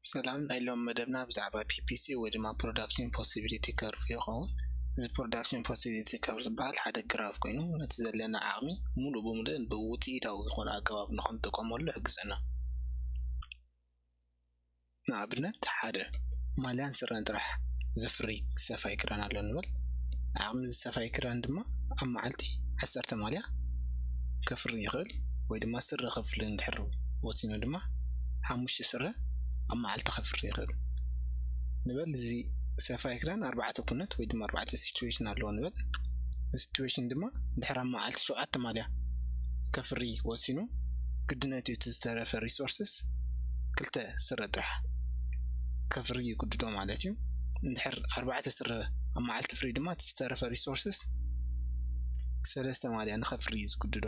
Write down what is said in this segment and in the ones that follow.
ሰላም፣ ናይ ሎም መደብና ብዛዕባ P P C ወይ ድማ Production Possibility Curve ይኸውን። እዚ Production Possibility Curve ዝበሃል ሓደ ግራፍ ኮይኑ፣ ነቲ ዘለና ዓቕሚ ሙሉእ ብሙሉእ ብውፅኢታዊ ዝኾነ ኣገባብ ንኽንጥቀመሉ ይሕግዘና። ንኣብነት፣ ሓደ ማልያን ስረን ጥራሕ ዘፍሪ ሰፋይ ክዳን ኣሎ ንበል። ዓቕሚ እዚ ሰፋይ ክዳን ድማ ኣብ መዓልቲ ዓሰርተ ማልያ ከፍሪ ይኽእል፣ ወይ ድማ ስረ ከፍሪ እንድሕር ወሲኑ ድማ ሓሙሽተ ስረ ኣብ መዓልቲ ከፍሪ ይኽእል ንበል። እዚ ሰፋይ ክዳን ኣርባዕተ ኩነት ወይ ድማ ኣርባዕተ ሲቹዌሽን ኣለዎ ንበል። ሲቹዌሽን ድማ ድሕር ኣብ መዓልቲ ሸውዓተ ማልያ ከፍሪ ወሲኑ፣ ግድነት እዩ እቲ ዝተረፈ ሪሶርስስ ክልተ ስረ ጥራሕ ከፍሪ ይግድዶ ማለት እዩ። እንድሕር ኣርባዕተ ስረ ኣብ መዓልቲ ፍሪ ድማ እቲ ዝተረፈ ሪሶርስስ ሰለስተ ማልያ ንኸፍሪ እዩ ዝግድዶ።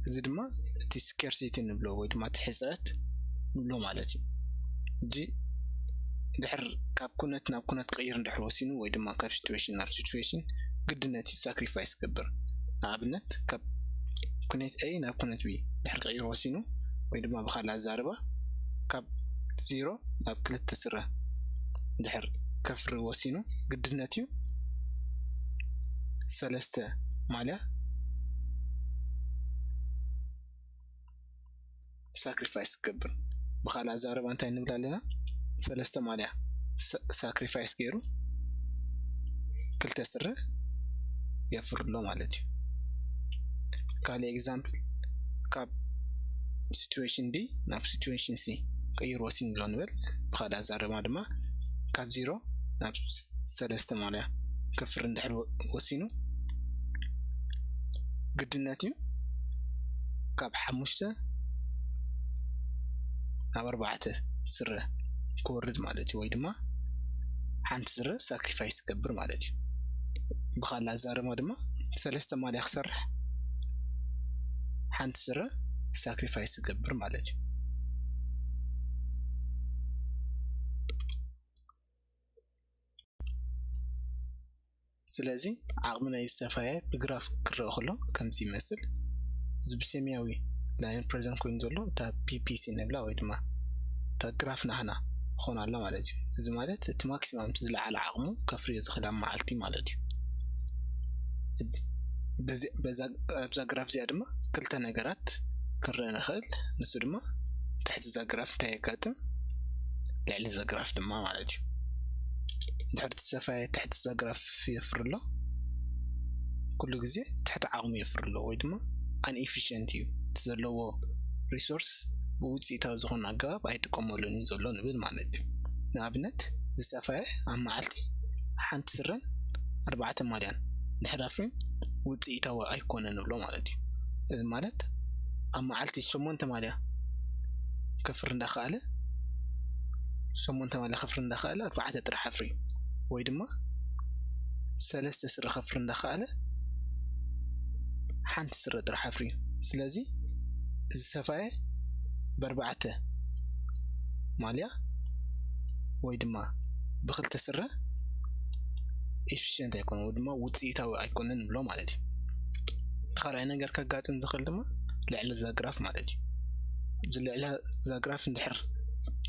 እዚ ድማ እቲ ስኬርሲቲ ንብሎ ወይ ድማ እቲ ሕፅረት ንብሎ ማለት እዩ። ሕጂ ድሕር ካብ ኩነት ናብ ኩነት ቀይር እንድሕር ወሲኑ ወይ ድማ ካብ ሲቹዌሽን ናብ ሲቹዌሽን ግድነት እዩ ሳክሪፋይስ ክገብር። ንኣብነት ካብ ኩነት A ናብ ኩነት B ድሕር ቀይር ወሲኑ ወይ ድማ ብኻልእ ኣዛርባ ካብ ዜሮ ናብ ክልተ ስረ ድሕር ከፍሪ ወሲኑ ግድነት እዩ ሰለስተ ማልያ ሳክሪፋይስ ክገብር። ብኻልእ ኣዛረባ እንታይ ንብል ኣለና? ሰለስተ ማልያ ሳ- ሳክሪፋይስ ገይሩ ክልተ ስረ የፍርሎ ማለት እዩ። ካልእ ኤግዛምፕል፣ ካብ ሲቹዌሽን D ናብ ሲቹዌሽን C ቀይር ወሲኑ ኣሎ ንብል። ብኻልእ ኣዛረባ ድማ ካብ ዜሮ ናብ ሰለስተ ማልያ ከፍሪ እንድሕር ወ- ወሲኑ ግድነት እዩ ካብ ሓሙሽተ ናብ ኣርባዕተ ስረ ክወርድ ማለት እዩ፣ ወይ ድማ ሓንቲ ስረ ሳክሪፋይስ ክገብር ማለት እዩ። ብኻልእ ኣዛረባ ድማ ሰለስተ ማልያ ክሰርሕ ሓንቲ ስረ ሳክሪፋይስ ክገብር ማለት እዩ። ስለዚ ዓቕሚ ናይ ዝሰፋየ ብግራፍ ክረአ ከሎ ከምዚ ይመስል። እዚ ብሰማያዊ ላይን ፕሬዘንት ኮይኑ ዘሎ እታ P P C ንብላ ወይ ድማ እታ ግራፍ ናህና ክኾን ኣላ ማለት እዩ። እዚ ማለት እቲ ማክሲማም እቲ ዝለዓለ ዓቕሙ ከፍርዮ ዝኽእል ኣብ መዓልቲ ማለት እዩ። በዚ- በዛ- ኣብዛ ግራፍ እዚኣ ድማ ክልተ ነገራት ክንርኢ ንኽእል። ንሱ ድማ ትሕቲ እዛ ግራፍ እንታይ የጋጥም፣ ልዕሊ እዛ ግራፍ ድማ ማለት እዩ። ድሕሪ እቲ ሰፋየ ትሕቲ እዛ ግራፍ የፍሪ ኣሎ። ኩሉ ግዜ ትሕቲ ዓቕሙ የፍሪ ኣሎ ወይ ድማ ኣንኤፊሽንት እዩ። እቲ ዘለዎ ሪሶርስ ብውፅኢታዊ ዝኾነ ኣገባብ ኣይጥቀመሉን እዩ ዘሎ ንብል ማለት እዩ። ንኣብነት ዝሰፋየ ኣብ መዓልቲ ሓንቲ ስረን ኣርባዕተ ማልያን ድሕሪ ኣፍርዩ ውፅኢታዊ ኣይኮነን ንብሎ ማለት እዩ። እዚ ማለት ኣብ መዓልቲ ሸሞንተ ማልያ ከፍሪ እንዳኸኣለ ሸሞንተ ማልያ ከፍሪ እንዳኸኣለ ኣርባዕተ ጥራሕ ኣፍርዩ ወይ ድማ ሰለስተ ስረ ከፍሪ እንዳኸኣለ ሓንቲ ስረ ጥራሕ ኣፍርዩ። ስለዚ እዚ ሰፋየ ብኣርባዕተ ማልያ ወይ ድማ ብክልተ ስረ ኤፊሽንት ኣይኮነን ወይ ድማ ውፅኢታዊ ኣይኮነን ንብሎ ማለት እዩ። እቲ ካልኣይ ነገር ከጋጥም ዝኽእል ድማ ልዕሊ እዛ ግራፍ ማለት እዩ። ኣብዚ ልዕሊ እዛ ግራፍ እንድሕር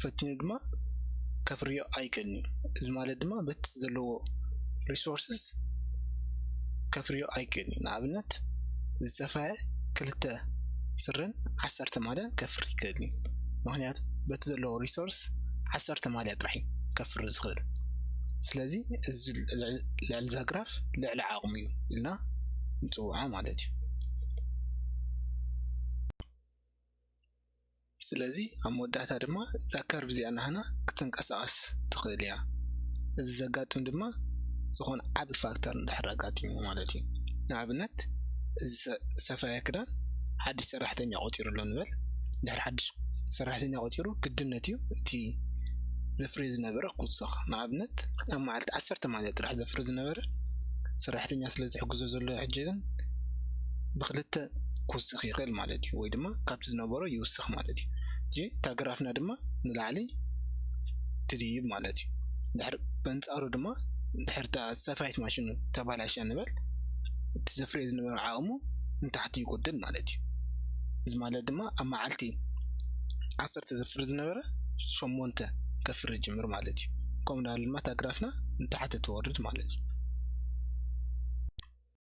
ፈቲኑ ድማ ከፍርዮ ኣይክእልን እዩ። እዚ ማለት ድማ በቲ ዘለዎ ሪሶርስስ ከፍርዮ ኣይክእልን እዩ። ንኣብነት ዝሰፋየ ክልተ ስረን ዓሰርተ ማልያን ከፍሪ ይክእል እዩ። ምክንያቱ በቲ ዘለዎ ሪሶርስ ዓሰርተ ማልያ ጥራሕ እዩ ከፍሪ ዝኽእል። ስለዚ እዚ ልዕሊ እዛ ግራፍ ልዕሊ ዓቕሙ እዩ ኢልና ንፅውዖ ማለት እዩ። ስለዚ ኣብ መወዳእታ ድማ እዛ ከርቭ እዚኣ ናህና ክትንቀሳቐስ ትኽእል እያ። እዚ ዘጋጥም ድማ ዝኾነ ዓቢ ፋክተር እንድሕር ኣጋጢሙ ማለት እዩ። ንኣብነት እዚ ሰ- ሰፋያ ክዳን ሓድሽ ሰራሕተኛ ቆፂሩ ኣሎ ንበል። ድሕሪ ሓድሽ ሰራሕተኛ ቆፂሩ ግድነት እዩ እቲ ዘፍርዮ ዝነበረ ክውሰኽ። ንኣብነት ኣብ መዓልቲ ዓሰርተ ማልያ ጥራሕ ዘፍሪ ዝነበረ ሰራሕተኛ ስለ ዝሕግዞ ዘሎ ሕጂ ግን ብክልተ ክውስኽ ይኽእል ማለት እዩ፣ ወይ ድማ ካብቲ ዝነበሮ ይውስኽ ማለት እዩ። እዚ እታ ግራፍና ድማ ንላዕሊ ትድይብ ማለት እዩ። ድሕር በንጻሩ ድማ ድሕር እታ ሰፋይት ማሽኑ ተባላሽያ ንበል፣ እቲ ዘፍርዮ ዝነበረ ዓቕሙ ንታሕቲ ይጎድል ማለት እዩ። እዚ ማለት ድማ ኣብ መዓልቲ ዓሰርተ ዘፍሪ ዝነበረ ሸሞንተ ከፍር ይጅምር ማለት እዩ። ከምኡ እንዳበለ ድማ እታ ግራፍና ንታሕቲ ትወርድ ማለት እዩ።